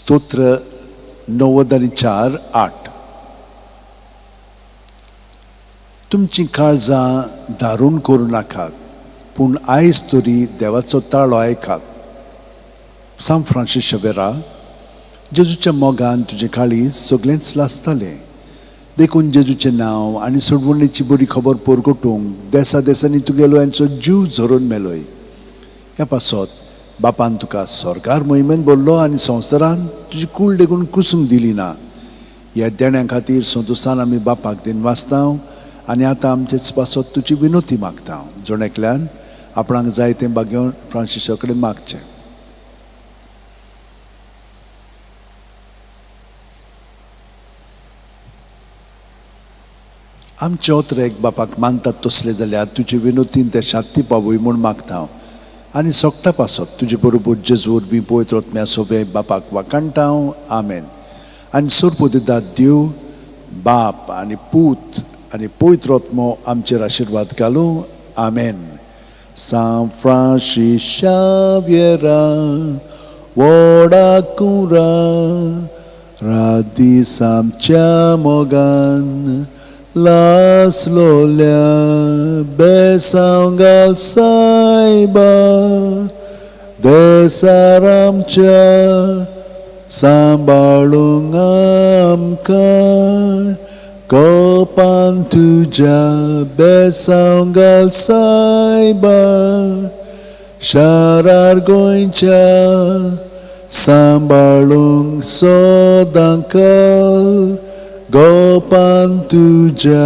स्तोत्र 94:8. तुमचीं काळजां दारूण करूं नाकात, पूण आयज तरी देवाचो ताळो आयकात. सांत फ्रांसीस शवेरा, जेजूच्या मोगान तुजें काळीज सगळेंच लासतालें, देखून जेजूचें नांव आनी सोडवणेची बरी खबर परगटूंक देसा देसांनी तुगेलो यांचो जीव झरोवन मेलोय. ह्या पासत बापान तुका स्वर्गार मोहिमेन भरलो आनी संवसारान तुजी कूळ लेगून कुसूंक दिली ना. ह्या देण्या खातीर संतोशान आमी बापाक दिनवासता आनी आतां आमचेच पासत तुजी विनोती मागता. जण एकल्यान आपणाक जाय तें भाग्योवन फ्रांसिसा कडेन मागचें. आमचे ओतरेक बापाक मानतात तसले जाल्यार तुजे विनोतीन ते शांती पावय म्हूण मागता आनी सोगटा पासत तुजे बरोबर जेजू वरवीं पवित्र आत्म्या सोबे बापाक वाखाणटा. आमेन. आनी सोरपोदिदाद देव बाप आनी पूत आनी पवित्र आत्मो आमचेर आशिर्वाद घालूं. आमेन. सांत फ्रांसीस शाव्येरा व्हडा कुरा रात दीस आमच्या मोगान लासलोल्या बेसांव घाल सायबा देसार आमच्या सांबाळूंक आमकां कोपान तुज्या बेसांव घाल सायबा शारार गोंयच्या सांबाळूंक सदांकाल गोपान तुज्या.